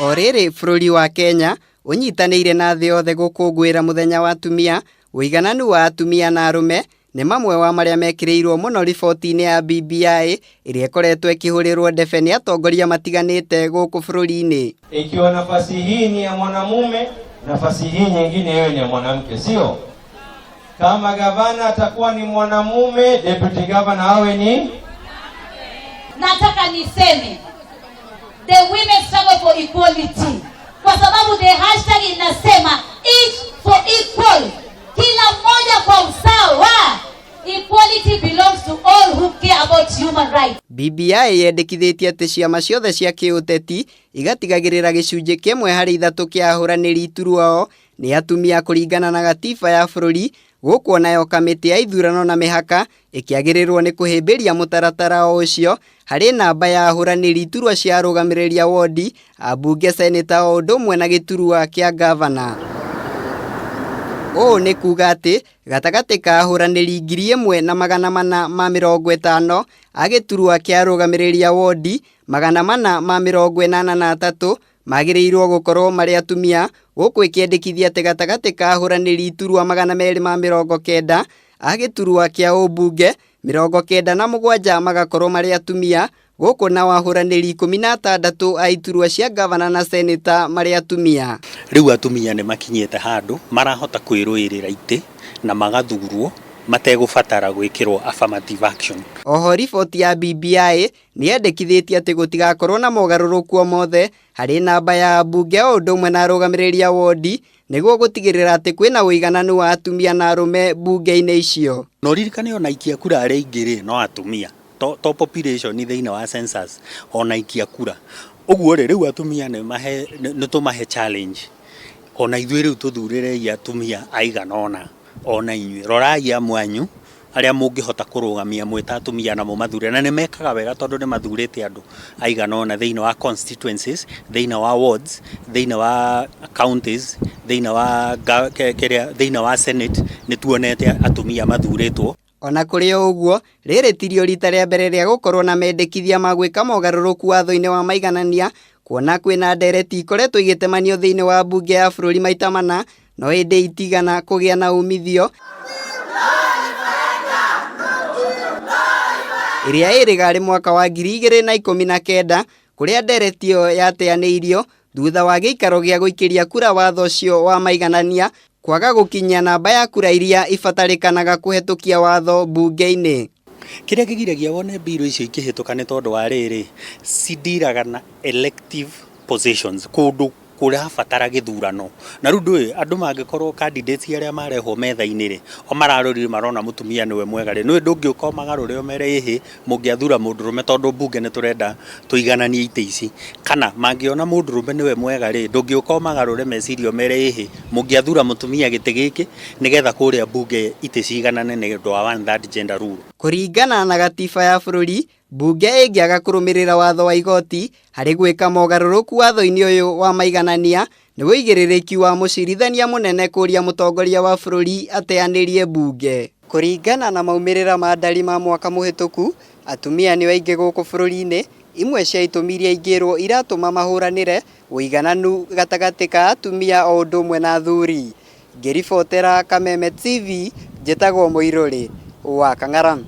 O rĩrĩ bũrũri wa Kenya ũnyitanĩire na thĩ yothe gũkũngũĩra mũthenya wa atumia, ũigananu wa atumia na arũme nĩ mamwe wa marĩa mekĩrĩirwo mũno riboti-inĩ ya BBI ĩrĩa ĩkoretwo ĩkĩhũrĩrwo ndebe nĩ atongoria matiganĩte gũkũ bũrũri-inĩ. Ikiwa nafasi hii ni ya mwanamume, nafasi hii nyingine iwe ni ya mwanamke, sio? Kama gavana atakuwa ni mwanamume, deputy governor awe ni Nataka niseme the women struggle for equality, kwa sababu the hashtag inasema each for equal, kila mmoja kwa usawa. Equality belongs to all who care about human rights. BBI yendekithĩtie atĩ ciama ciothe cia kĩũteti igatigagĩrĩra gĩcunjĩ kĩmwe harĩ ithatũ kĩa ahũranĩri iturwa ao nĩ atumia kũringana na gatiba ya bũrũri, gũkũ onayo kamĩtĩ ya ithurano na mĩhaka ĩkĩagĩrĩrwo nĩ kũhĩmbĩria mũtaratara o ũcio harĩ namba ya ahũranĩri iturwa cia arũgamĩrĩri a wondi, ambunge, seneta o ũndũ ũmwe na gĩturwa kĩa ngavana. Ũũ nĩ kuga atĩ gatagatĩ ka ahũranĩri 1450 a gĩturwa kĩa arũgamĩrĩri a wondi, 483 magĩrĩirwo gũkorwo marĩ atumia, gũkũ ĩkĩendekithia atĩ gatagatĩ ka ahũranĩri iturwa 290 a gĩturwa kĩa ũmbunge, 97 magakorwo marĩ atumia, gũkũ nao ahũranĩri 16 a iturwa cia ngavana na seneta marĩ atumia. Rĩu atumia nĩ makinyĩte handũ marahota kwĩrũĩrĩra itĩ na magathurwo mategũbatara gwĩkĩrwo affirmative action. Oho riboti ya BBI nĩ yendekithĩtie atĩ gũtigakorwo na mogarũrũku o mothe harĩ namba ya ambunge o ũndũ ũmwe na arũgamĩrĩri a wondi nĩguo gũtigĩrĩra atĩ kwĩna ũigananu wa atumia na arũme mbunge-inĩ icio. Na ũririkane ona aikia kura arĩa aingĩ rĩ no atumia to population thĩinĩ wa census ona aikia kura. Ũguo rĩ rĩu atumia nĩ tũmahe challenge ona ithuĩ rĩu tũthurĩrei atumia aigana ũna ona inyuĩ rorai amwe anyu arĩa mũngĩhota kũrũgamia mwĩ ta atumia na mũmathure, na nĩ mekaga wega tondũ nĩ mathurĩte andũ aigana ũna thĩinĩ wa constituencies, thĩinĩ wa wards, thĩinĩ wa counties, thĩinĩ wa kĩrĩa, thĩinĩ wa senate nĩ tuonete atumia mathurĩtwo. Ona kũrĩ o ũguo, rĩrĩ tirio rita rĩa mbere rĩa gũkorwo na mendekithia ma gwĩka mogarũrũku watho-inĩ wa maiganania, kuona kwĩna ndereti ikoretwo igĩtemanio thĩinĩ wa mbunge ya bũrũri maita mana, no ĩndĩ itigana kũgĩa na umithio ĩrĩa ĩrĩga arĩ mwaka wa 2019 kũrĩa ndereti ĩyo yateanĩirio thutha wa gĩikaro gĩa gũikĩria kura watho ũcio wa maiganania kwaga gũkinyia namba ya kura iria ibatarĩkanaga kũhetũkia watho mbunge-inĩ. Kĩrĩa kĩgiragia wone mbirũ icio ikĩhĩtũka nĩ tondũ wa rĩrĩ, cindiraga na elective positions kũndũ kũrabatara gĩthurano. Na rĩu ndũĩ andũ mangĩkorwo candidates arĩa marehwo metha-inĩ rĩ, o mararorire marona mũtumia nĩwe mwega rĩ, nĩũĩ ndũngĩũka ũmagarũre ũmere ĩhĩ mũngĩathura mũndũrũme tondũ mbunge nĩ tũrenda tũigananie itĩ ici. Kana mangĩona mũndũrũme nĩwe mwega rĩ, ndũngĩũka ũmagarũre meciria ũmere ĩhĩ mũngĩathura mũtumia gĩtĩ gĩkĩ nĩgetha kũrĩa mbunge itĩ ciiganane nĩ ũndũ wa one third gender rule. Kũringana na gatiba ya bũrũri, mbunge ĩngĩaga kũrũmĩrĩra watho wa igoti harĩ gwĩka mogarũrũku watho-inĩ ũyũ wa maiganania, nĩ ũigĩrĩrĩki wa mũcirithania mũnene kũria mũtongoria wa bũrũri ateanĩrie mbunge. Kũringana na maumĩrĩra ma ndari ma mwaka mũhĩtũku, atumia nĩo aingĩ gũkũ bũrũri-inĩ, imwe cia itũmi iria ingĩrwo iratũma mahũranĩre ũigananu gatagatĩ ka atumia o ũndũ ũmwe na athuri. Ngĩribotera Kameme TV, njĩtagwo Mũirũrĩ wa Kang'ara.